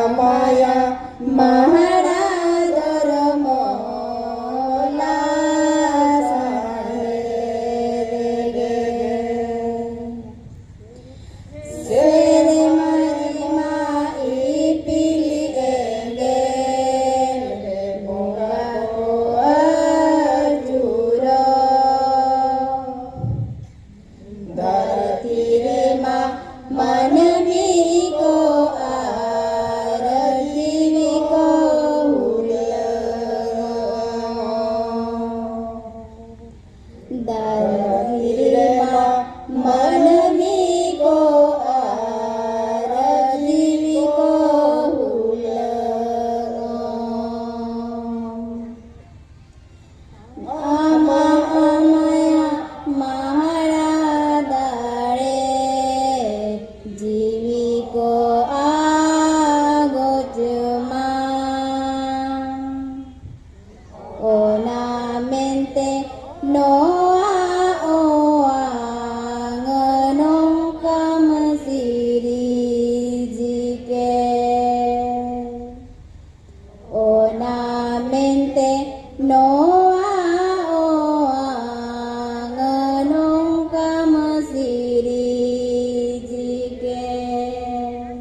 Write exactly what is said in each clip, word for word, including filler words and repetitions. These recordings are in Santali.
ᱟᱢᱟᱭᱟ ᱢᱟᱦᱟᱲᱟ ᱫᱷᱚᱨᱢᱚ ᱞᱟᱥᱟᱲᱦᱮᱫ ᱜᱮ᱾ ᱥᱮᱨᱢᱟ ᱨᱮᱢᱟ ᱤᱯᱤᱞ ᱮᱸᱜᱮᱞ ᱵᱚᱸᱜᱟ ᱠᱚ ᱟᱹᱪᱩᱨᱚᱜ᱾ ᱫᱷᱟᱹᱨᱛᱤ ᱨᱮᱢᱟ ᱢᱟᱹᱱᱢᱤ ᱠᱚ ᱟᱨ ᱡᱤᱣᱤ ᱠᱚ ᱦᱩᱞᱟᱹᱝ᱾ ᱫᱷᱟᱹᱨᱛᱤ ᱨᱮᱢᱟ ᱢᱟᱹᱱᱢᱤ ᱠᱚ ᱟᱨ ᱡᱤᱣᱤ ᱠᱚ ᱦᱩᱞᱟᱹᱝ᱾ ᱟᱢᱟᱜ ᱢᱟᱭᱟ ᱢᱟᱦᱟᱲᱟ ᱫᱟᱲᱮ ᱡᱤᱣᱤ ᱠᱚ ᱟᱜᱚᱪ ᱢᱟ᱾ ᱚᱱᱟ ᱢᱮᱱᱛᱮ ᱱᱚᱣᱟ ᱚᱣᱟᱝ ᱱᱚᱝᱠᱟᱢ ᱥᱤᱨᱤᱡᱽ ᱠᱮᱫ᱾ ᱚᱱᱟ ᱢᱮᱱᱛᱮ ᱱᱚᱣᱟ ᱚᱣᱟᱝ ᱱᱚᱝᱠᱟᱢ ᱥᱤᱨᱤᱡᱽ ᱠᱮᱫ᱾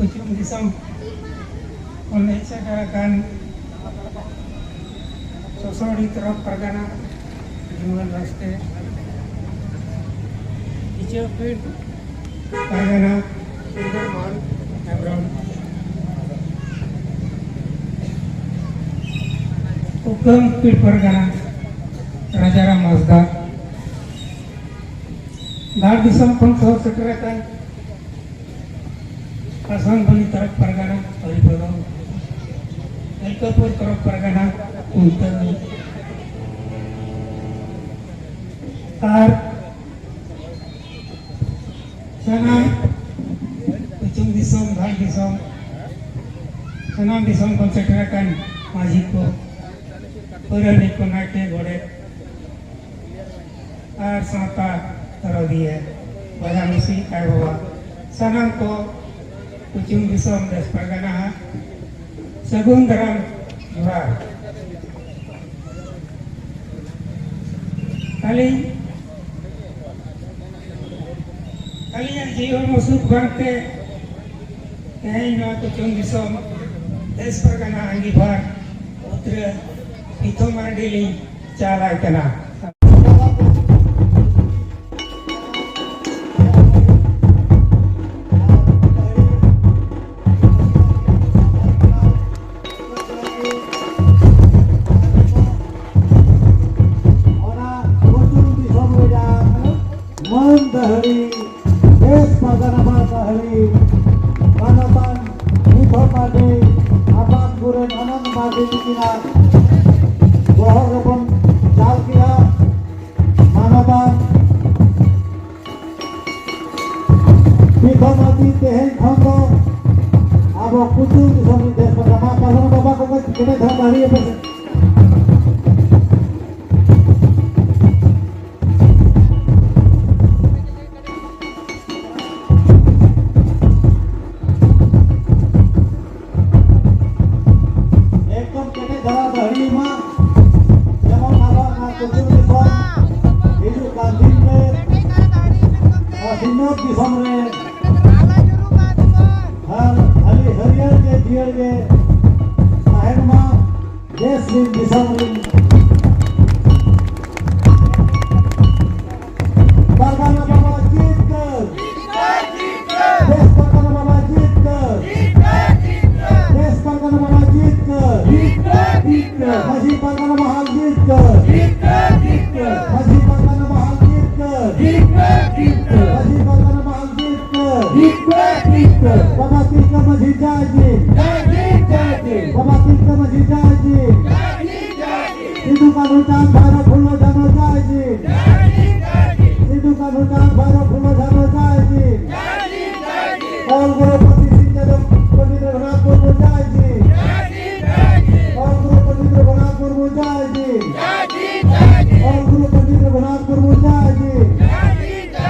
ᱩᱪᱷᱟᱹᱱ ᱫᱤᱥᱚᱢ ᱠᱷᱚᱱ ᱦᱮᱡ ᱥᱮᱴᱮᱨ ᱟᱠᱟᱱ ᱥᱚᱥᱚᱲᱤ ᱛᱚᱨᱚᱯ ᱯᱟᱨᱜᱟᱱᱟ ᱡᱩᱣᱟᱹᱱ ᱨᱟᱥᱴᱨᱤ ᱤᱪᱟᱹᱯᱤᱲ ᱯᱟᱨᱜᱟᱱᱟ ᱥᱩᱱᱫᱚᱨᱢᱳᱦᱚᱱ ᱦᱮᱢᱵᱨᱚᱢ, ᱩᱯᱨᱟᱢ ᱯᱤᱲ ᱯᱟᱨᱜᱟᱱᱟ ᱨᱟᱡᱟᱨᱟᱢ ᱦᱟᱸᱥᱫᱟ, ᱫᱷᱟᱲ ᱫᱤᱥᱚᱢ ᱠᱷᱚᱱ ᱥᱚᱦᱚᱨ ᱥᱮᱴᱮᱨ ᱟᱠᱟᱱ ᱟᱥᱟᱢ ᱵᱟᱞᱤ ᱛᱟᱨᱟᱠ ᱯᱟᱨᱜᱟᱱᱟ ᱦᱚᱨᱤᱯᱟᱞ ᱵᱟᱵᱩ, ᱠᱟᱹᱯᱩᱨ ᱯᱚᱨᱚᱵᱽ ᱯᱟᱨᱜᱟᱱᱟ ᱠᱩᱱᱛᱟᱹᱱᱤ ᱟᱨ ᱥᱟᱱᱟᱢ ᱩᱪᱩᱝ ᱫᱤᱥᱚᱢ, ᱫᱷᱟᱲ ᱫᱤᱥᱚᱢ, ᱥᱟᱱᱟᱢ ᱫᱤᱥᱚᱢ ᱠᱷᱚᱱ ᱥᱮᱴᱮᱨ ᱟᱠᱟᱱ ᱢᱟᱹᱡᱷᱤ ᱠᱚ, ᱯᱟᱹᱨᱟᱹᱱᱤᱠ ᱠᱚ, ᱱᱟᱭᱠᱮ, ᱜᱚᱰᱮᱛ, ᱟᱨ ᱥᱟᱶᱛᱟ ᱫᱚᱨᱚᱫᱤᱭᱟᱹ, ᱵᱚᱭᱦᱟ ᱢᱤᱥᱤ, ᱟᱭᱳ ᱵᱟᱵᱟ, ᱥᱟᱱᱟᱢ ᱠᱚ ᱩᱪᱩᱝ ᱫᱤᱥᱚᱢ ᱫᱮᱥ ᱯᱟᱨᱜᱟᱱᱟ ᱦᱟᱜ ᱥᱟᱹᱜᱩᱱ ᱫᱟᱨᱟᱢ ᱡᱚᱦᱟᱨ᱾ ᱟᱹᱞᱤᱧ, ᱟᱹᱞᱤᱧᱟᱜ ᱡᱤᱣᱤ ᱦᱚᱲᱢᱚ ᱥᱩᱠ ᱵᱟᱝᱛᱮ ᱛᱮᱦᱮᱧ ᱱᱚᱣᱟ ᱩᱪᱩᱝ ᱫᱤᱥᱚᱢ ᱫᱮᱥ ᱯᱟᱨᱜᱟᱱᱟ ᱟᱺᱜᱤᱵᱷᱟᱨ ᱩᱛᱨᱟᱹ ᱯᱤᱛᱷᱚ ᱢᱟᱨᱰᱤ ᱞᱤᱧ ᱪᱟᱞᱟᱜ ᱠᱟᱱᱟ᱾ ᱚᱱᱟ ᱩᱪᱩᱝ ᱫᱤᱥᱚᱢ ᱨᱮᱭᱟᱜ ᱢᱟᱹᱱ ᱫᱟᱹᱦᱲᱤ, ᱫᱮᱥ ᱯᱟᱨᱜᱟᱱᱟ ᱵᱟᱦᱟ ᱫᱟᱹᱦᱲᱤ, ᱢᱟᱱᱚᱛᱟᱱ ᱢᱤᱛᱷᱚ ᱢᱟᱨᱰᱤ, ᱟᱯᱟᱛ ᱜᱩᱨᱩ ᱟᱱᱚᱱᱫ ᱢᱟᱨᱰᱤ ᱛᱤᱠᱤᱱᱟᱜ ᱵᱚᱦᱚᱜ ᱨᱮᱵᱚᱱ ᱪᱟᱞ ᱠᱮᱜᱼᱟ᱾ ᱢᱟᱱᱚᱛᱟᱱ ᱢᱤᱛᱷᱚ ᱢᱟᱨᱰᱤ ᱛᱮᱦᱮᱧ ᱠᱷᱚᱱ ᱫᱚ ᱟᱵᱚ ᱩᱪᱩᱝ ᱫᱤᱥᱚᱢ ᱨᱤᱱ ᱫᱮᱥ ᱯᱟᱨᱜᱟᱱᱟ᱾ ᱢᱟ ᱯᱟᱨᱜᱟᱱᱟ ᱵᱟᱵᱟ ᱠᱚ ᱠᱟᱹᱡ ᱠᱮᱴᱮᱡ ᱫᱷᱟᱨᱟ ᱫᱟᱹᱦᱲᱤᱭᱟᱯᱮ ᱥᱮ᱾ ᱮᱠᱫᱚᱢ ᱠᱮᱴᱮᱡ ᱫᱷᱟᱨᱟ ᱫᱟᱹᱦᱲᱤ ᱢᱟ, ᱡᱮᱢᱚᱱ ᱟᱵᱚᱣᱟᱜ ᱱᱚᱣᱟ ᱩᱪᱩᱝ ᱫᱤᱥᱚᱢ ᱦᱤᱡᱩᱜ ᱠᱟᱱ ᱫᱤᱱ ᱨᱮ ᱱᱚᱣᱟ ᱥᱤᱧᱚᱛ ᱫᱤᱥᱚᱢ ᱨᱮ ᱟᱨ ᱦᱟᱹᱞᱤ ᱦᱟᱹᱨᱭᱟᱹᱲ ᱜᱮ ᱡᱤᱭᱟᱹᱲ ᱜᱮ ᱛᱟᱦᱮᱱ ᱢᱟ᱾ ᱫᱮᱥ ᱨᱤᱱ ᱫᱤᱥᱚᱢ ᱨᱤᱱ ᱯᱟᱨᱜᱟᱱᱟ ᱵᱟᱵᱟ ᱡᱤᱛᱠᱟᱹᱨ᱾ ᱫᱮᱥ ᱯᱟᱨᱜᱟᱱᱟ ᱵᱟᱵᱟ ᱡᱤᱛᱠᱟᱹᱨ᱾ ᱫᱮᱥ ᱯᱟᱨᱜᱟᱱᱟ ᱵᱟᱵᱟ ᱡᱤᱛᱠᱟᱹᱨ᱾ ᱢᱟᱹᱡᱷᱤ ᱯᱟᱨᱜᱟᱱᱟ ᱢᱟᱦᱟᱞ ᱡᱤᱛᱠᱟᱹᱨ᱾ ᱢᱟᱹᱡᱷᱤ ᱯᱟᱨᱜᱟᱱᱟ ᱢᱟᱦᱟᱞ ᱡᱤᱛᱠᱟᱹᱨ᱾ ᱢᱟᱹᱡᱷᱤ ᱯᱟᱨᱜᱟᱱᱟ ᱢᱟᱦᱟᱞ ᱡᱤᱛᱠᱟᱹᱨ᱾ ᱵᱟᱵᱟ ᱛᱤᱞᱠᱟᱹ ᱢᱟᱹᱡᱷᱤ ᱡᱟᱭ ᱡᱤ᱾ ᱵᱟᱵᱟ ᱛᱤᱞᱠᱟᱹ ᱢᱟᱹᱡᱷᱤ ᱡᱟᱭ ᱡᱤᱱ᱾ ᱥᱤᱫᱩ ᱠᱟᱹᱱᱦᱩ ᱪᱟᱸᱫᱽ ᱵᱷᱟᱭᱨᱚ ᱯᱷᱩᱞᱚ ᱡᱷᱟᱱᱚ ᱡᱟᱭ ᱡᱤᱱ᱾ ᱥᱤᱫᱩ ᱠᱟᱹᱱᱦᱩ ᱪᱟᱸᱫᱽ ᱵᱷᱟᱭᱨᱚ ᱯᱷᱩᱞᱚ ᱡᱷᱟᱱᱚ ᱡᱟᱭ ᱡᱤᱱ᱾ ᱚᱞ ᱜᱩᱨᱩ ᱯᱟᱹᱨᱥᱤ ᱥᱤᱧ ᱪᱟᱸᱫᱚ ᱯᱚᱱᱰᱤᱛ ᱨᱚᱜᱷᱩᱱᱟᱛᱷ ᱢᱩᱨᱢᱩ ᱡᱟᱭ ᱡᱤᱱ᱾ ᱚᱞ ᱜᱩᱨᱩ ᱯᱚᱱᱰᱤᱛ ᱨᱚᱜᱷᱩᱱᱟᱛᱷ ᱢᱩᱨᱢᱩ ᱡᱟᱭ ᱡᱤᱱ᱾ ᱚᱞ ᱜᱩᱨᱩ ᱯᱚᱱᱰᱤᱛ ᱨᱚᱜᱷᱩᱱᱟᱛᱷ ᱢᱩᱨᱢᱩ ᱡᱟᱭ ᱡᱤᱱ᱾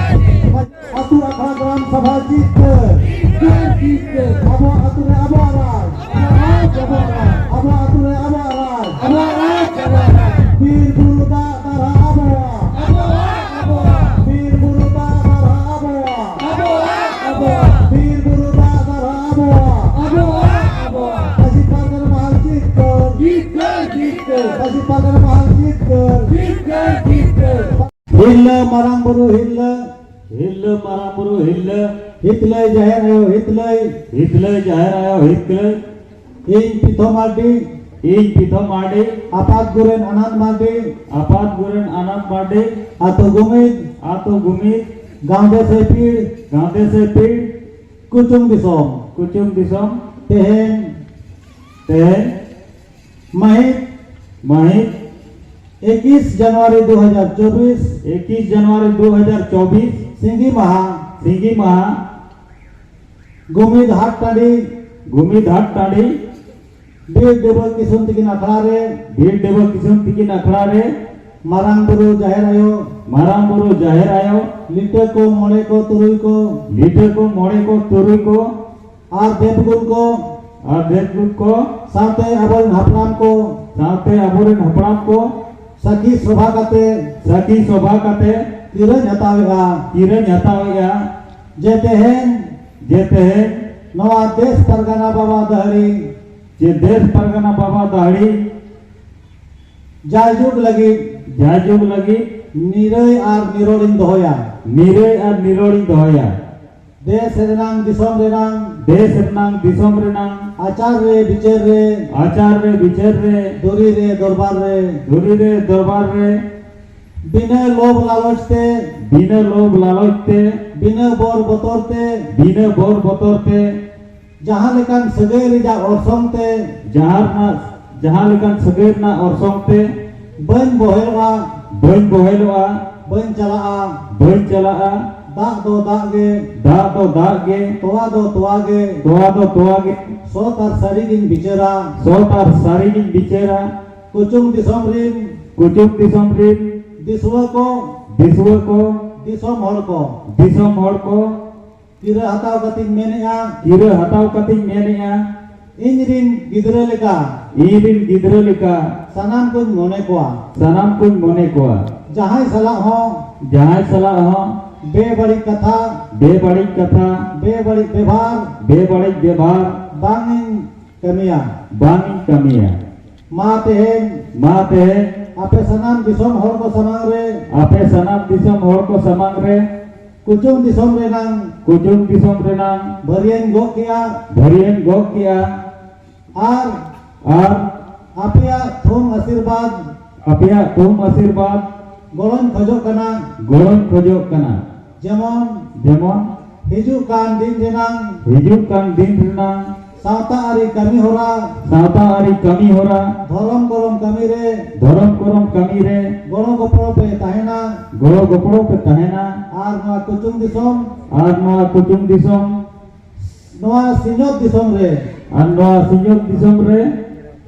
ᱟᱹᱛᱩ ᱟᱠᱷᱲᱟ ᱜᱨᱟᱢ ᱥᱟᱵᱷᱟ ᱡᱤᱛᱠᱟᱹᱨ᱾ ᱡᱤᱛᱠᱟᱹᱨ, ᱡᱤᱛᱠᱟᱹᱨ᱾ ᱟᱵᱚᱣᱟᱜ ᱟᱹᱛᱩ ᱨᱮ ᱟᱵᱚᱣᱟᱜ ᱨᱟᱡᱽ᱾ ᱟᱵᱚᱣᱟᱜ ᱨᱟᱡᱽ, ᱟᱵᱚᱣᱟᱜ ᱨᱟᱡᱽ᱾ ᱟᱵᱚᱣᱟᱜ ᱟᱹᱛᱩ ᱨᱮ ᱟᱵᱚᱣᱟᱜ ᱨᱟᱡᱽ᱾ ᱟᱵᱚᱣᱟᱜ ᱨᱟᱡᱽ, ᱟᱵᱚᱣᱟᱜ ᱨᱟᱡᱽ᱾ ᱵᱤᱨ ᱵᱩᱨᱩ ᱫᱟᱜ ᱫᱟᱨᱦᱟ ᱟᱵᱚᱣᱟᱜ᱾ ᱟᱵᱚᱣᱟᱜ, ᱟᱵᱚᱣᱟᱜ᱾ ᱵᱤᱨ ᱵᱩᱨᱩ ᱫᱟᱜ ᱫᱟᱨᱦᱟ ᱟᱵᱚᱣᱟᱜ᱾ ᱟᱵᱚᱣᱟᱜ, ᱟᱵᱚᱣᱟᱜ᱾ ᱵᱤᱨ ᱵᱩᱨᱩ ᱫᱟᱜ ᱫᱟᱨᱦᱟ ᱟᱵᱚᱣᱟᱜ᱾ ᱟᱵᱚᱣᱟᱜ, ᱟᱵᱚᱣᱟᱜ᱾ ᱯᱟᱹᱪᱷᱤ ᱯᱟᱨᱜᱟᱱᱟ ᱢᱟᱦᱟᱞ ᱡᱤᱛᱠᱟᱹᱨ᱾ ᱡᱤᱛᱠᱟᱹᱨ, ᱡᱤᱛᱠᱟᱹᱨ᱾ ᱯᱟᱹᱪᱷᱤ ᱯᱟᱨᱜᱟᱱᱟ ᱢᱟᱦᱟᱞ ᱡᱤᱛᱠᱟᱹᱨ᱾ ᱡᱤᱛᱠᱟᱹᱨ, ᱡᱤᱛᱠᱟᱹᱨ᱾ ᱦᱤᱨᱞᱟᱹ ᱢᱟᱨᱟᱝ ᱵᱩᱨᱩ ᱦᱤᱨᱞᱟᱹ᱾ ᱦᱤᱨᱞᱟᱹ ᱢᱟᱨᱟᱝ ᱵᱩᱨᱩ ᱦᱤᱨᱞᱟᱹ᱾ ᱦᱤᱛᱞᱟᱹᱭ ᱡᱟᱦᱮᱨ ᱟᱭᱳ ᱦᱤᱛᱞᱟᱹᱭ᱾ ᱦᱤᱛᱞᱟᱹᱭ ᱡᱟᱦᱮᱨ ᱟᱭᱳ ᱦᱤᱛᱞᱟᱹᱭ᱾ ᱤᱧ ᱯᱤᱛᱷᱚ ᱢᱟᱨᱰᱤ᱾ ᱤᱧ ᱯᱤᱛᱷᱚ ᱢᱟᱨᱰᱤ᱾ ᱟᱯᱟᱛ ᱜᱩᱨᱮᱱ ᱟᱱᱟᱱᱫ ᱢᱟᱨᱰᱤ᱾ ᱟᱯᱟᱛ ᱜᱩᱨᱮᱱ ᱟᱱᱟᱱᱫ ᱢᱟᱨᱰᱤ᱾ ᱟᱛᱳ ᱜᱩᱢᱤᱫ᱾ ᱟᱛᱳ ᱜᱩᱢᱤᱫ᱾ ᱜᱟᱶᱫᱮ ᱥᱟᱹᱭᱯᱤᱲ᱾ ᱜᱟᱶᱫᱮ ᱥᱟᱹᱭᱯᱤᱲ᱾ ᱠᱩᱪᱩᱝ ᱫᱤᱥᱚᱢ᱾ ᱠᱩᱪᱩᱝ ᱫᱤᱥᱚᱢ᱾ ᱛᱮᱦᱮᱧ᱾ ᱛᱮᱦᱮᱧ᱾ ᱢᱟᱹᱦᱤᱛ᱾ ᱢᱟᱹᱦᱤᱛ᱾ ᱮᱠᱤᱥ ᱡᱟᱱᱩᱣᱟᱨᱤ ᱫᱩ ᱦᱟᱡᱟᱨ ᱪᱚᱵᱵᱤᱥ᱾ ᱮᱠᱤᱥ ᱡᱟᱱᱩᱣᱟᱨᱤ ᱫᱩ ᱦᱟᱡᱟᱨ ᱪᱚᱵᱵᱤᱥ᱾ ᱥᱤᱸᱜᱤ ᱢᱟᱦᱟ᱾ ᱥᱤᱸᱜᱤ ᱢᱟᱦᱟ᱾ ᱜᱩᱢᱤᱫ ᱦᱟᱴ ᱴᱟᱺᱰᱤ᱾ ᱜᱩᱢᱤᱫ ᱦᱟᱴ ᱴᱟᱺᱰᱤ᱾ ᱵᱤᱨ ᱰᱤᱵᱟᱹ ᱠᱤᱥᱩᱱ ᱛᱤᱠᱤᱱ ᱟᱠᱷᱲᱟ ᱨᱮ᱾ ᱵᱤᱨ ᱰᱤᱵᱟᱹ ᱠᱤᱥᱩᱱ ᱛᱤᱠᱤᱱ ᱟᱠᱷᱲᱟ ᱨᱮ᱾ ᱢᱟᱨᱟᱝ ᱵᱩᱨᱩ ᱡᱟᱦᱮᱨ ᱟᱭᱳ᱾ ᱢᱟᱨᱟᱝ ᱵᱩᱨᱩ ᱡᱟᱦᱮᱨ ᱟᱭᱳ᱾ ᱞᱤᱴᱟᱹ ᱠᱚ ᱢᱚᱬᱮ ᱠᱚ ᱛᱩᱨᱩᱭ ᱠᱚ᱾ ᱞᱤᱴᱟᱹ ᱠᱚ ᱢᱚᱬᱮ ᱠᱚ ᱛᱩᱨᱩᱭ ᱠᱚ᱾ ᱟᱨ ᱫᱮᱵ ᱜᱩᱱ ᱠᱚ᱾ ᱟᱨ ᱫᱮᱵ ᱜᱩᱱ ᱠᱚ᱾ ᱥᱟᱶᱛᱮ ᱟᱵᱚᱨᱮᱱ ᱦᱟᱯᱲᱟᱢ ᱠᱚ᱾ ᱥᱟᱶᱛᱮ ᱟᱵᱚᱨᱮᱱ ᱦᱟᱯᱲᱟᱢ ᱠᱚ᱾ ᱥᱟᱹᱠᱷᱤ ᱥᱚᱵᱷᱟ ᱠᱟᱛᱮ᱾ ᱥᱟᱹᱠᱷᱤ ᱥᱚᱵᱷᱟ ᱠᱟᱛᱮ᱾ ᱠᱤᱨᱟᱹᱧ ᱦᱟᱛᱟᱣᱮᱜᱼᱟ᱾ ᱠᱤᱨᱟᱹᱧ ᱦᱟᱛᱟᱣᱮᱜᱼᱟ᱾ ᱡᱮ ᱛᱮᱦᱮᱧ᱾ ᱡᱮ ᱛᱮᱦᱮᱧ᱾ ᱱᱚᱣᱟ ᱫᱮᱥ ᱯᱟᱨᱜᱟᱱᱟ ᱵᱟᱵᱟ ᱫᱟᱹᱦᱲᱤ᱾ ᱡᱮ ᱫᱮᱥ ᱯᱟᱨᱜᱟᱱᱟ ᱵᱟᱵᱟ ᱫᱟᱹᱦᱲᱤ᱾ ᱡᱟᱭᱡᱩᱜᱽ ᱞᱟᱹᱜᱤᱫ᱾ ᱡᱟᱭᱡᱩᱜᱽ ᱞᱟᱹᱜᱤᱫ᱾ ᱱᱤᱨᱟᱹᱭ ᱟᱨ ᱱᱤᱨᱚᱲᱤᱧ ᱫᱚᱦᱚᱭᱟ᱾ ᱱᱤᱨᱟᱹᱭ ᱟᱨ ᱱᱤᱨᱚᱲᱤᱧ ᱫᱚᱦᱚᱭᱟ᱾ ᱫᱮᱥ ᱨᱮᱱᱟᱝ ᱫᱤᱥᱚᱢ ᱨᱮᱱᱟᱝ᱾ ᱫᱮᱥ ᱨᱮᱱᱟᱝ ᱫᱤᱥᱚᱢ ᱨᱮᱱᱟᱝ᱾ ᱟᱪᱟᱨ ᱨᱮ ᱵᱤᱪᱟᱹᱨ ᱨᱮ᱾ ᱟᱪᱟᱨ ᱨᱮ ᱵᱤᱪᱟᱹᱨ ᱨᱮ᱾ ᱫᱩᱨᱤ ᱨᱮ ᱫᱚᱨᱵᱟᱨ ᱨᱮ᱾ ᱫᱩᱨᱤ ᱨᱮ ᱫᱚᱨᱵᱟᱨ ᱨᱮ᱾ ᱵᱤᱱᱟᱹ ᱞᱳᱵᱷ ᱞᱟᱞᱚᱪ ᱛᱮ᱾ ᱵᱤᱱᱟᱹ ᱞᱳᱵᱷ ᱞᱟᱞᱚᱪ ᱛᱮ᱾ ᱵᱤᱱᱟᱹ ᱵᱚᱨ ᱵᱚᱛᱚᱨ ᱛᱮ᱾ ᱵᱤᱱᱟᱹ ᱵᱚᱨ ᱵᱚᱛᱚᱨ ᱛᱮ᱾ ᱡᱟᱦᱟᱸ ᱞᱮᱠᱟᱱ ᱥᱟᱹᱜᱟᱹᱭ ᱨᱮᱭᱟᱜ ᱚᱨᱥᱚᱝ ᱛᱮ᱾ ᱡᱟᱦᱟᱸ ᱨᱮᱱᱟᱜ ᱡᱟᱦᱟᱸ ᱞᱮᱠᱟᱱ ᱥᱟᱹᱜᱟᱹᱭ ᱨᱮᱱᱟᱜ ᱚᱨᱥᱚᱝ ᱛᱮ ᱵᱟᱹᱧ ᱵᱚᱦᱮᱞᱚᱜᱼᱟ, ᱵᱟᱹᱧ ᱵᱚᱦᱮᱞᱚᱜᱼᱟ, ᱵᱟᱹᱧ ᱪᱟᱞᱟᱜᱼᱟ, ᱵᱟᱹᱧ ᱪᱟᱞᱟᱜᱼᱟ, ᱫᱟᱜ ᱫᱚ ᱫᱟᱜ ᱜᱮ, ᱫᱟᱜ ᱫᱚ ᱫᱟᱜ ᱜᱮ, ᱛᱚᱣᱟ ᱫᱚ ᱛᱚᱣᱟ ᱜᱮ, ᱛᱚᱣᱟ ᱫᱚ ᱛᱚᱣᱟ ᱜᱮ, ᱥᱚᱛ ᱟᱨ ᱥᱟᱹᱨᱤ ᱜᱤᱧ ᱵᱤᱪᱟᱹᱨᱟ, ᱥᱚᱛ ᱟᱨ ᱥᱟᱹᱨᱤ ᱜᱤᱧ ᱵᱤᱪᱟᱹᱨᱟ, ᱠᱩᱪᱩᱝ ᱫᱤᱥᱚᱢ ᱨᱤᱱ, ᱠᱩᱪᱩᱝ ᱫᱤᱥᱚᱢ ᱨᱤᱱ, ᱫᱤᱥᱩᱣᱟᱹ ᱠᱚ, ᱫᱤᱥᱩᱣᱟᱹ ᱠᱚ, ᱫᱤᱥᱚᱢ ᱦᱚᱲ ᱠᱚ, ᱫᱤᱥᱚᱢ ᱦᱚᱲ ᱠᱚ, ᱠᱤᱨᱟᱹ ᱦᱟᱛᱟᱣ ᱠᱟᱛᱮᱧ ᱢᱮᱱᱮᱜᱼᱟ, ᱠᱤᱨᱟᱹ ᱦᱟᱛᱟᱣ ᱠᱟᱛᱮᱧ ᱢᱮᱱᱮᱜᱼᱟ, ᱤᱧ ᱨᱤᱱ ᱜᱤᱫᱽᱨᱟᱹ ᱞᱮᱠᱟ, ᱤᱧ ᱨᱤᱱ ᱜᱤᱫᱽᱨᱟᱹ ᱞᱮᱠᱟ, ᱥᱟᱱᱟᱢ ᱠᱚᱧ ᱢᱚᱱᱮ ᱠᱚᱣᱟ, ᱥᱟᱱᱟᱢ ᱠᱚᱧ ᱢᱚᱱᱮ ᱠᱚᱣᱟ, ᱡᱟᱦᱟᱸᱭ ᱥᱟᱞᱟᱜ ᱦᱚᱸ, ᱡᱟᱦᱟᱸᱭ ᱥᱟᱞᱟᱜ ᱦᱚᱸ, ᱵᱮᱵᱟᱹᱲᱤᱡ ᱠᱟᱛᱷᱟ, ᱵᱮᱵᱟᱹᱲᱤᱡ ᱠᱟᱛᱷᱟ, ᱵᱮᱵᱟᱹᱲᱤᱡ ᱵᱮᱵᱷᱟᱨ, ᱵᱮᱵᱟᱹᱲᱤᱡ ᱵᱮᱵᱷᱟᱨ, ᱵᱟᱝ ᱤᱧ ᱠᱟᱹᱢᱤᱭᱟ, ᱵᱟᱝ ᱤᱧ ᱠᱟᱹᱢᱤᱭᱟ᱾ ᱢᱟ ᱛᱮᱦᱮᱧ, ᱢᱟ ᱛᱮᱦᱮᱧ, ᱟᱯᱮ ᱥᱟᱱᱟᱢ ᱫᱤᱥᱚᱢ ᱦᱚᱲ ᱠᱚ ᱥᱟᱢᱟᱝ ᱨᱮ, ᱟᱯᱮ ᱥᱟᱱᱟᱢ ᱫᱤᱥᱚᱢ ᱦᱚᱲ ᱠᱚ ᱥᱟᱢᱟᱝ ᱨᱮ, ᱠᱩᱪᱩᱝ ᱫᱤᱥᱚᱢ ᱨᱮᱱᱟᱝ, ᱠᱩᱪᱩᱝ ᱫᱤᱥᱚᱢ ᱨᱮᱱᱟᱝ, ᱵᱷᱟᱹᱨᱤᱭᱟᱹᱧ ᱜᱚᱜ ᱠᱮᱜᱼᱟ, ᱵᱷᱟᱹᱨᱤᱭᱟᱹᱧ ᱜᱚᱜ ᱠᱮᱜᱼᱟ, ᱟᱨ, ᱟᱨ, ᱟᱯᱮᱭᱟᱜ ᱛᱷᱩᱢ ᱟᱥᱤᱨᱵᱟᱫᱽ, ᱟᱯᱮᱭᱟᱜ ᱛᱷᱩᱢ ᱟᱥᱤᱨᱵᱟᱫᱽ, ᱜᱚᱲᱚᱧ ᱠᱷᱚᱡᱚᱜ ᱠᱟᱱᱟ, ᱜᱚᱲᱚᱧ ᱠᱷᱚᱡᱚᱜ ᱠᱟᱱᱟ, ᱡᱮᱢᱚᱱ, ᱡᱮᱢᱚᱱ, ᱦᱤᱡᱩᱜ ᱠᱟᱱ ᱫᱤᱱ ᱨᱮᱱᱟᱝ, ᱦᱤᱡᱩᱜ ᱠᱟᱱ ᱫᱤᱱ ᱨᱮᱱᱟᱝ, ᱥᱟᱶᱛᱟ ᱟᱹᱨᱤ ᱠᱟᱹᱢᱤ ᱦᱚᱨᱟ, ᱥᱟᱶᱛᱟ ᱟᱹᱨᱤ ᱠᱟᱹᱢᱤ ᱦᱚᱨᱟ, ᱫᱷᱚᱨᱚᱢ ᱠᱚᱨᱚᱢ ᱠᱟᱹᱢᱤ ᱨᱮ, ᱫᱷᱚᱨᱚᱢ ᱠᱚᱨᱚᱢ ᱠᱟᱹᱢᱤ ᱨᱮ, ᱜᱚᱲᱚ ᱜᱚᱯᱚᱲᱚ ᱯᱮ ᱛᱟᱦᱮᱱᱟ, ᱜᱚᱲᱚ ᱜᱚᱯᱚᱲᱚ ᱯᱮ ᱛᱟᱦᱮᱱᱟ, ᱟᱨ ᱱᱚᱣᱟ ᱠᱩᱪᱩᱝ ᱫᱤᱥᱚᱢ, ᱟᱨ ᱱᱚᱣᱟ ᱠᱩᱪᱩᱝ ᱫᱤᱥᱚᱢ, ᱱᱚᱣᱟ ᱥᱤᱧᱚᱛ ᱫᱤᱥᱚᱢ ᱨᱮ, ᱟᱨ ᱱᱚᱣᱟ ᱥᱤᱧᱚᱛ ᱫᱤᱥᱚᱢ ᱨᱮ,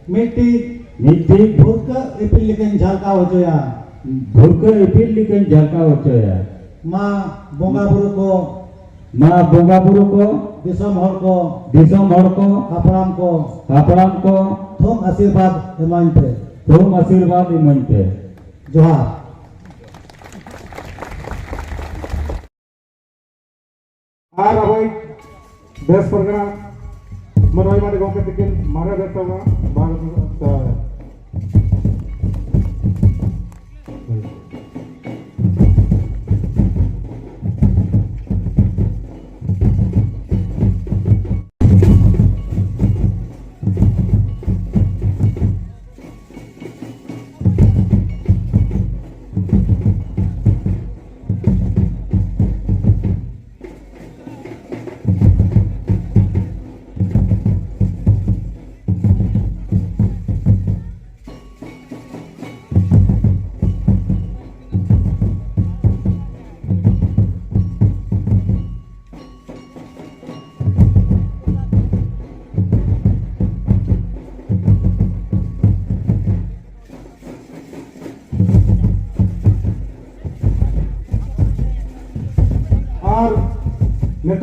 ᱢᱤᱫᱴᱤᱡ, ᱢᱤᱫᱴᱤᱡ, ᱵᱷᱩᱨᱠᱟᱹ ᱤᱯᱤᱞ ᱞᱮᱠᱟᱧ ᱡᱷᱟᱞᱠᱟᱣ ᱦᱚᱪᱚᱭᱟ, ᱵᱷᱩᱨᱠᱟᱹ ᱤᱯᱤᱞ ᱞᱮᱠᱟᱧ ᱡᱷᱟᱞᱠᱟᱣ ᱦᱚᱪᱚᱭᱟ᱾ ᱢᱟ ᱵᱚᱸᱜᱟ ᱵᱩᱨᱩ ᱠᱚ, ᱢᱟ ᱵᱚᱸᱜᱟ ᱵᱩᱨᱩ ᱠᱚ, ᱫᱤᱥᱚᱢ ᱦᱚᱲ ᱠᱚ, ᱫᱤᱥᱚᱢ ᱦᱚᱲ ᱠᱚ, ᱦᱟᱯᱲᱟᱢ ᱠᱚ, ᱦᱟᱯᱲᱟᱢ ᱠᱚ, ᱛᱷᱩᱢ ᱟᱥᱤᱨᱵᱟᱫᱽ ᱮᱢᱟᱹᱧ ᱯᱮ᱾ ᱛᱷᱩᱢ ᱟᱥᱤᱨᱵᱟᱫᱽ ᱮᱢᱟᱹᱧ ᱯᱮ᱾ ᱡᱚᱦᱟᱨ᱾ ᱟᱨ ᱟᱵᱚᱭᱤᱡ ᱵᱮᱥ ᱯᱟᱨᱜᱟᱱᱟ ᱢᱟᱱᱚᱭ ᱢᱟᱱᱤ ᱜᱚᱢᱠᱮ ᱛᱤᱠᱤᱱ ᱢᱟᱨᱮ ᱵᱮᱥ ᱯᱟᱨᱜᱟᱱᱟ ᱵᱟᱝ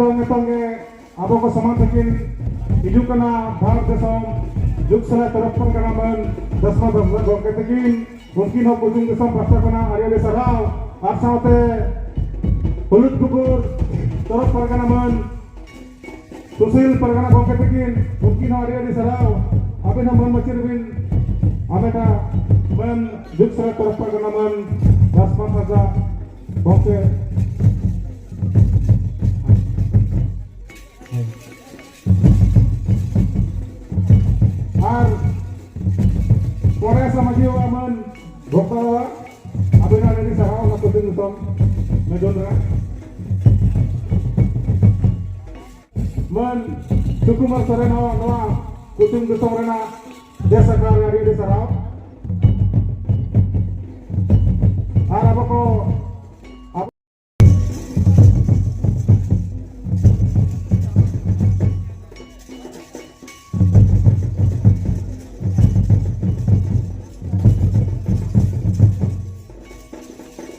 ᱱᱤᱛᱚᱝ ᱜᱮ ᱟᱵᱚ ᱠᱚ ᱥᱟᱢᱟᱝ ᱛᱮᱠᱤᱱ ᱦᱤᱡᱩᱜ ᱠᱟᱱᱟ ᱵᱷᱟᱨᱚᱛ ᱫᱤᱥᱚᱢ ᱡᱩᱜᱽ ᱥᱟᱞᱟᱜ ᱛᱚᱨᱚᱯ ᱠᱷᱚᱱ ᱠᱟᱱᱟ ᱢᱟᱹᱱ ᱫᱟᱥᱢᱟ ᱫᱟᱥᱢᱟ ᱜᱚᱢᱠᱮ ᱛᱟᱹᱠᱤᱱ᱾ ᱩᱱᱠᱤᱱ ᱦᱚᱸ ᱠᱳᱪᱤᱝ ᱫᱤᱥᱚᱢ ᱯᱟᱦᱴᱟ ᱠᱷᱚᱱᱟᱜ ᱟᱹᱰᱤ ᱟᱹᱰᱤ ᱥᱟᱨᱦᱟᱣ᱾ ᱟᱨ ᱥᱟᱶᱛᱮ ᱦᱩᱞᱩᱫ ᱯᱩᱠᱩᱨ ᱛᱚᱨᱚᱯ ᱯᱟᱨᱜᱟᱱᱟ ᱢᱟᱹᱱ ᱥᱩᱥᱤᱞ ᱯᱟᱨᱜᱟᱱᱟ ᱜᱚᱢᱠᱮ ᱛᱟᱹᱠᱤᱱ, ᱩᱱᱠᱤᱱ ᱦᱚᱸ ᱟᱹᱰᱤ ᱟᱹᱰᱤ ᱥᱟᱨᱦᱟᱣ᱾ ᱟᱹᱵᱤᱱ ᱦᱚᱸ ᱢᱟᱹᱱ ᱢᱟᱹᱪᱤ ᱨᱮᱵᱤᱱ ᱟᱢᱮᱴᱟ ᱢᱟᱹᱱ ᱡᱩᱜᱽ ᱥᱟᱞᱟᱜ ᱛᱚᱨᱚᱯ ᱯᱟᱨᱜᱟᱱᱟ ᱢᱟᱹᱱ ᱫᱟᱥᱢᱟ ᱯᱟᱦᱴᱟ ᱜᱚᱢᱠᱮ᱾ ᱟᱨ ᱯᱚᱨᱮ ᱥᱮ ᱢᱟᱹᱡᱷᱤ ᱵᱟᱵᱟ ᱢᱟᱹᱱ ᱵᱷᱚᱠᱛᱟ ᱵᱟᱵᱟ, ᱟᱹᱵᱤᱱᱟᱜ ᱟᱹᱰᱤ ᱥᱟᱨᱦᱟᱣ ᱚᱱᱟ ᱠᱳᱪᱤᱝ ᱫᱤᱥᱚᱢ ᱢᱮᱰᱚᱞ ᱨᱮ᱾ ᱢᱟᱹᱱ ᱥᱩᱠᱩᱢᱟᱨ ᱥᱚᱨᱮᱱ ᱦᱚᱸ ᱱᱚᱣᱟ ᱠᱳᱪᱤᱝ ᱫᱤᱥᱚᱢ ᱨᱮᱱᱟᱜ ᱵᱮᱥ ᱟᱠᱷᱲᱟ ᱨᱮ ᱟᱹᱰᱤ ᱟᱹᱰᱤ ᱥᱟᱨᱦᱟᱣ᱾ ᱟᱨ ᱟᱵᱚ ᱠᱚ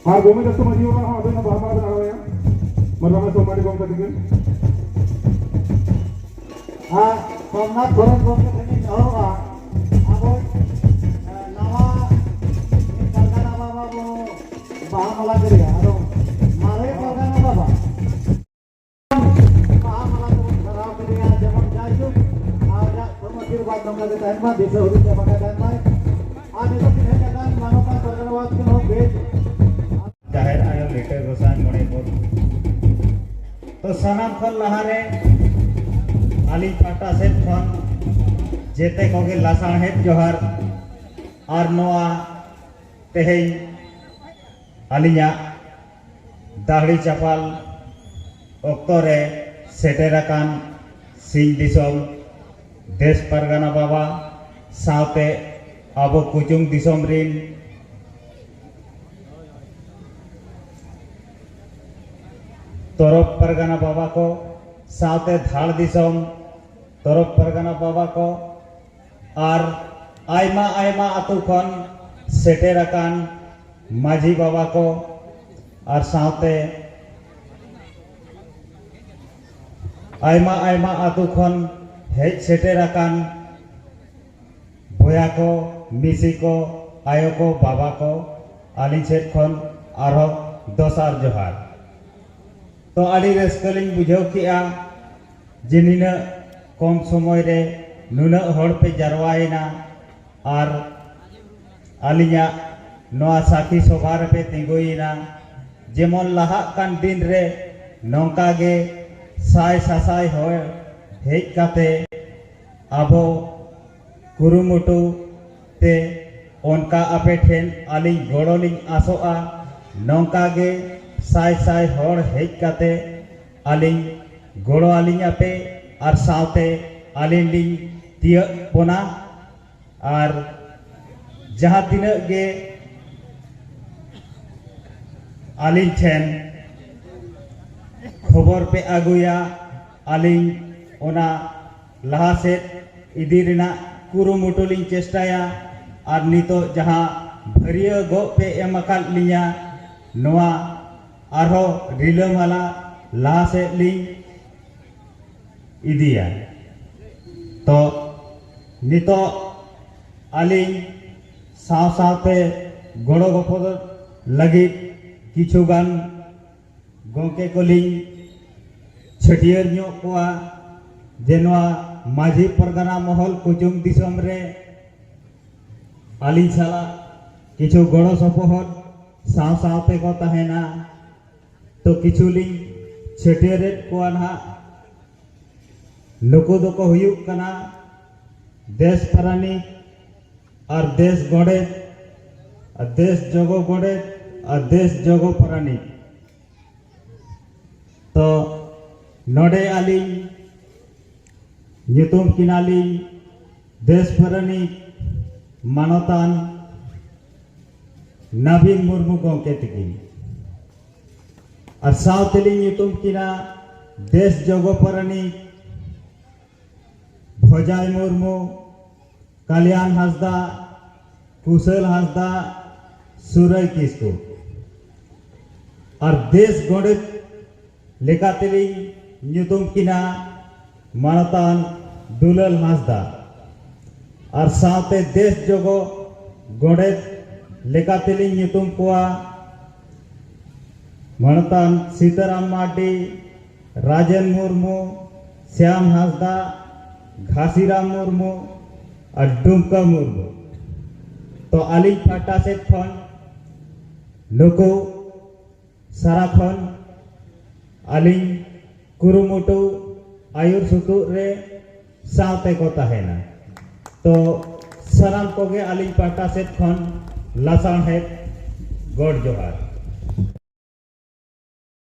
ᱟᱨ ᱜᱳᱢᱤᱱᱫᱚ ᱢᱟᱹᱡᱷᱤ ᱵᱟᱵᱟ ᱦᱚᱸ ᱟᱵᱮᱱ ᱦᱚᱸ ᱵᱟᱦᱟ ᱢᱟᱞᱟ ᱵᱮᱱ ᱟᱲᱟᱜ ᱟᱭᱟ᱾ ᱢᱟᱨᱟᱝ ᱥᱚᱢᱢᱟᱱᱤ ᱜᱚᱢᱠᱮ ᱛᱟᱹᱠᱤᱱ᱾ ᱟᱨ ᱥᱳᱢᱱᱟᱛᱷ ᱥᱚᱨᱮᱱ ᱜᱚᱢᱠᱮ ᱴᱷᱮᱱ ᱤᱧ ᱱᱮᱦᱚᱨᱚᱜᱼᱟ, ᱟᱵᱚ, ᱮ, ᱱᱟᱣᱟ ᱯᱟᱨᱜᱟᱱᱟ ᱵᱟᱵᱟ ᱵᱚ ᱵᱟᱦᱟ ᱢᱟᱞᱟ ᱠᱮᱫᱮᱭᱟ᱾ ᱟᱫᱚ ᱢᱟᱨᱮ ᱯᱟᱨᱜᱟᱱᱟ ᱵᱟᱵᱟ ᱵᱟᱦᱟ ᱢᱟᱞᱟ ᱛᱮᱵᱚᱱ ᱥᱟᱨᱦᱟᱣ ᱠᱮᱫᱮᱭᱟ, ᱡᱮᱢᱚᱱ ᱡᱟᱭᱡᱩᱜᱽ ᱟᱡᱟᱜ ᱛᱷᱩᱢ ᱟᱥᱤᱨᱵᱟᱫᱽ ᱱᱚᱝᱠᱟ ᱜᱮ ᱛᱟᱦᱮᱱ ᱢᱟ, ᱫᱤᱥᱟᱹ ᱦᱩᱫᱤᱥ ᱮ ᱵᱟᱲᱟᱭ ᱛᱟᱦᱮᱱ ᱢᱟᱭ᱾ ᱟᱨ ᱱᱤᱛᱚᱜ ᱠᱤᱱ ᱦᱮᱡ ᱟᱠᱟᱱ ᱢᱟᱱᱚᱛᱟᱱ ᱯᱟᱨᱜᱟᱱᱟ ᱵᱟᱵᱟ ᱠᱤᱱ ᱦᱚᱸ ᱵᱮᱥ ᱡᱟᱦᱮᱨ ᱟᱭᱳ ᱞᱤᱴᱟᱹ ᱜᱚᱸᱥᱟᱭ ᱢᱚᱬᱮ ᱠᱚ᱾ ᱛᱚ ᱥᱟᱱᱟᱢ ᱠᱷᱚᱱ ᱞᱟᱦᱟᱨᱮ ᱟᱹᱞᱤᱧ ᱯᱟᱦᱴᱟ ᱥᱮᱫ ᱠᱷᱚᱱ ᱡᱮᱛᱮ ᱠᱚᱜᱮ ᱞᱟᱥᱟᱲᱦᱮᱫ ᱡᱚᱦᱟᱨ᱾ ᱟᱨ ᱱᱚᱣᱟ ᱛᱮᱦᱮᱧ ᱟᱹᱞᱤᱧᱟᱜ ᱫᱟᱦᱲᱤ ᱪᱟᱯᱟᱞ ᱚᱠᱛᱚ ᱨᱮ ᱥᱮᱴᱮᱨ ᱟᱠᱟᱱ ᱥᱤᱧ ᱫᱤᱥᱚᱢ ᱫᱮᱥ ᱯᱟᱨᱜᱟᱱᱟ ᱵᱟᱵᱟ ᱥᱟᱶᱛᱮ ᱟᱵᱚ ᱠᱩᱪᱩᱝ ᱫᱤᱥᱚᱢ ᱨᱤᱱ ᱛᱚᱨᱚᱯ ᱯᱟᱨᱜᱟᱱᱟ ᱵᱟᱵᱟ ᱠᱚ ᱥᱟᱶᱛᱮ ᱫᱷᱟᱲ ᱫᱤᱥᱚᱢ ᱛᱚᱨᱚᱯ ᱯᱟᱨᱜᱟᱱᱟ ᱵᱟᱵᱟ ᱠᱚ ᱟᱨ ᱟᱭᱢᱟ ᱟᱭᱢᱟ ᱟᱹᱛᱩ ᱠᱷᱚᱱ ᱥᱮᱴᱮᱨ ᱟᱠᱟᱱ ᱢᱟᱹᱡᱷᱤ ᱵᱟᱵᱟ ᱠᱚ ᱟᱨ ᱥᱟᱶᱛᱮ ᱟᱭᱢᱟ ᱟᱭᱢᱟ ᱟᱛᱳ ᱠᱷᱚᱱ ᱦᱮᱡ ᱥᱮᱴᱮᱨ ᱟᱠᱟᱱ ᱵᱚᱭᱦᱟ ᱠᱚ, ᱢᱤᱥᱤ ᱠᱚ, ᱟᱭᱳ ᱠᱚ, ᱵᱟᱵᱟ ᱠᱚ, ᱟᱹᱞᱤᱧ ᱥᱮᱫ ᱠᱷᱚᱱ ᱟᱨᱦᱚᱸ ᱫᱚᱥᱟᱨ ᱡᱚᱦᱟᱨ᱾ ᱛᱚ, ᱟᱹᱰᱤ ᱨᱟᱹᱥᱠᱟᱹ ᱞᱤᱧ ᱵᱩᱡᱷᱟᱹᱣ ᱠᱮᱜᱼᱟ ᱡᱮ ᱱᱤᱱᱟᱹᱜ ᱠᱚᱢ ᱥᱚᱢᱚᱭ ᱨᱮ ᱱᱩᱱᱟᱹᱜ ᱦᱚᱲ ᱯᱮ ᱡᱟᱨᱣᱟᱭᱮᱱᱟ ᱟᱨ ᱟᱹᱞᱤᱧᱟᱜ ᱱᱚᱣᱟ ᱥᱟᱹᱠᱷᱤ ᱥᱚᱵᱷᱟ ᱨᱮᱯᱮ ᱛᱤᱸᱜᱩᱭᱮᱱᱟ᱾ ᱡᱮᱢᱚᱱ ᱞᱟᱦᱟᱜ ᱠᱟᱱ ᱫᱤᱱ ᱨᱮ ᱱᱚᱝᱠᱟ ᱜᱮ ᱥᱟᱭ ᱥᱟᱥᱟᱭ ᱦᱚᱲ ᱦᱮᱡ ᱠᱟᱛᱮ ᱟᱵᱚ ᱠᱩᱨᱩᱢᱩᱴᱩ ᱛᱮ ᱚᱱᱠᱟ ᱟᱯᱮ ᱴᱷᱮᱱ ᱟᱹᱞᱤᱧ ᱜᱚᱲᱚ ᱞᱤᱧ ᱟᱥᱚᱜᱼᱟ᱾ ᱱᱚᱝᱠᱟ ᱜᱮ ᱥᱟᱭ ᱥᱟᱭ ᱦᱚᱲ ᱦᱮᱡ ᱠᱟᱛᱮ ᱟᱹᱞᱤᱧ ᱜᱚᱲᱚ ᱟᱹᱞᱤᱧ ᱟᱯᱮ ᱟᱨ ᱥᱟᱶᱛᱮ ᱟᱹᱞᱤᱧ ᱞᱤᱧ ᱛᱤᱭᱟᱹᱜ ᱵᱚᱱᱟ᱾ ᱟᱨ ᱡᱟᱦᱟᱸ ᱛᱤᱱᱟᱹᱜ ᱜᱮ ᱟᱹᱞᱤᱧ ᱴᱷᱮᱱ ᱠᱷᱚᱵᱚᱨ ᱯᱮ ᱟᱹᱜᱩᱭᱟ, ᱟᱹᱞᱤᱧ ᱚᱱᱟ ᱞᱟᱦᱟ ᱥᱮᱫ ᱤᱫᱤ ᱨᱮᱱᱟᱜ ᱠᱩᱨᱩᱢᱩᱴᱩ ᱞᱤᱧ ᱪᱮᱥᱴᱟᱭᱟ᱾ ᱟᱨ ᱱᱤᱛᱚᱜ ᱡᱟᱦᱟᱸ ᱵᱷᱟᱹᱨᱭᱟᱹ ᱜᱚᱜ ᱯᱮ ᱮᱢ ᱟᱠᱟᱫ ᱞᱤᱧᱟ, ᱱᱚᱣᱟ ᱟᱨᱦᱚᱸ ᱨᱤᱞᱟᱹᱢᱟᱞᱟ ᱞᱟᱦᱟ ᱥᱮᱫ ᱞᱤᱧ ᱤᱫᱤᱭᱟ᱾ ᱛᱚ, ᱱᱤᱛᱚᱜ ᱟᱹᱞᱤᱧ ᱥᱟᱶ ᱥᱟᱶᱛᱮ ᱜᱚᱲᱚ ᱜᱚᱯᱚᱲ ᱞᱟᱹᱜᱤᱫ ᱠᱤᱪᱷᱩ ᱜᱟᱱ ᱜᱚᱢᱠᱮ ᱠᱚᱞᱤᱧ ᱪᱷᱟᱹᱴᱭᱟᱹᱨ ᱧᱚᱜ ᱠᱚᱣᱟ ᱡᱮ ᱱᱚᱣᱟ ᱢᱟᱹᱡᱷᱤ ᱯᱟᱨᱜᱟᱱᱟ ᱢᱚᱦᱚᱞ ᱠᱩᱪᱩᱝ ᱫᱤᱥᱚᱢ ᱨᱮ ᱟᱹᱞᱤᱧ ᱥᱟᱞᱟᱜ ᱠᱤᱪᱷᱩ ᱜᱚᱲᱚ ᱥᱚᱯᱚᱦᱚᱫ ᱥᱟᱶ ᱥᱟᱶ ᱛᱮᱠᱚ ᱛᱟᱦᱮᱱᱟ᱾ ᱛᱚ, ᱠᱤᱪᱷᱩ ᱞᱤᱧ ᱪᱷᱟᱹᱴᱭᱟᱹᱨᱮᱫ ᱠᱚᱣᱟ ᱱᱟᱦᱟᱜ᱾ ᱱᱩᱠᱩ ᱫᱚᱠᱚ ᱦᱩᱭᱩᱜ ᱠᱟᱱᱟ ᱫᱮᱥ ᱯᱟᱨᱟᱱᱤᱠ ᱟᱨ ᱫᱮᱥ ᱜᱚᱰᱮᱛ ᱟᱨ ᱫᱮᱥ ᱡᱚᱜᱚ ᱜᱚᱰᱮᱛ ᱟᱨ ᱫᱮᱥ ᱡᱚᱜᱚ ᱯᱟᱨᱟᱱᱤᱠ᱾ ᱛᱚ, ᱱᱚᱰᱮ ᱟᱹᱞᱤᱧ ᱧᱩᱛᱩᱢ ᱠᱤᱱᱟᱞᱤᱧ ᱫᱮᱥ ᱯᱟᱨᱟᱱᱤᱠ ᱢᱟᱱᱚᱛᱟᱱ ᱱᱟᱵᱤᱱ ᱢᱩᱨᱢᱩ ᱜᱚᱢᱠᱮ ᱛᱤᱠᱤᱱ᱾ ᱟᱨ ᱥᱟᱶ ᱛᱮᱞᱤᱧ ᱧᱩᱛᱩᱢ ᱠᱤᱱᱟ ᱫᱮᱥ ᱡᱚᱜᱚ ᱯᱟᱨᱟᱱᱤᱠ ᱵᱷᱚᱡᱟᱭ ᱢᱩᱨᱢᱩ, ᱠᱟᱞᱭᱟᱱ ᱦᱟᱸᱥᱫᱟ, ᱠᱩᱥᱟᱹᱞ ᱦᱟᱸᱥᱫᱟ, ᱥᱩᱨᱟᱹᱭ ᱠᱤᱥᱠᱩ᱾ ᱟᱨ ᱫᱮᱥ ᱜᱚᱰᱮᱛ ᱞᱮᱠᱟᱛᱮᱞᱤᱧ ᱧᱩᱛᱩᱢ ᱠᱤᱱᱟ ᱢᱟᱱᱚᱛᱟᱱ ᱫᱩᱞᱟᱞ ᱦᱟᱸᱥᱫᱟ ᱟᱨ ᱥᱟᱶᱛᱮ ᱫᱮᱥ ᱡᱚᱜᱚ ᱜᱚᱰᱮᱛ ᱞᱮᱠᱟᱛᱮᱞᱤᱧ ᱧᱩᱛᱩᱢ ᱠᱚᱣᱟ ᱢᱟᱱᱚᱛᱟᱱ ᱥᱤᱛᱟᱨᱟᱢ ᱢᱟᱨᱰᱤ, ᱨᱟᱡᱮᱱ ᱢᱩᱨᱢᱩ, ᱥᱭᱟᱢ ᱦᱟᱸᱥᱫᱟ, ᱜᱷᱟᱥᱤᱨᱟᱢ ᱢᱩᱨᱢᱩ ᱟᱨ ᱰᱩᱢᱠᱟᱹ ᱢᱩᱨᱢᱩ᱾ ᱛᱚ ᱟᱹᱞᱤᱧ ᱯᱟᱦᱴᱟ ᱥᱮᱫ ᱠᱷᱚᱱ ᱱᱩᱠᱩ ᱥᱟᱨᱟ ᱠᱷᱚᱱ ᱟᱹᱞᱤᱧ ᱠᱩᱨᱩᱢᱩᱴᱩ ᱟᱹᱭᱩᱨ ᱥᱩᱛᱩᱜ ᱨᱮ ᱥᱟᱶᱛᱮ ᱠᱚ ᱛᱟᱦᱮᱱᱟ᱾ ᱛᱚ ᱥᱟᱱᱟᱢ ᱠᱚᱜᱮ ᱟᱹᱞᱤᱧ ᱯᱟᱦᱴᱟ ᱥᱮᱫ ᱠᱷᱚᱱ ᱞᱟᱥᱟᱲᱦᱮᱫ ᱜᱚᱰ ᱡᱚᱦᱟᱨ᱾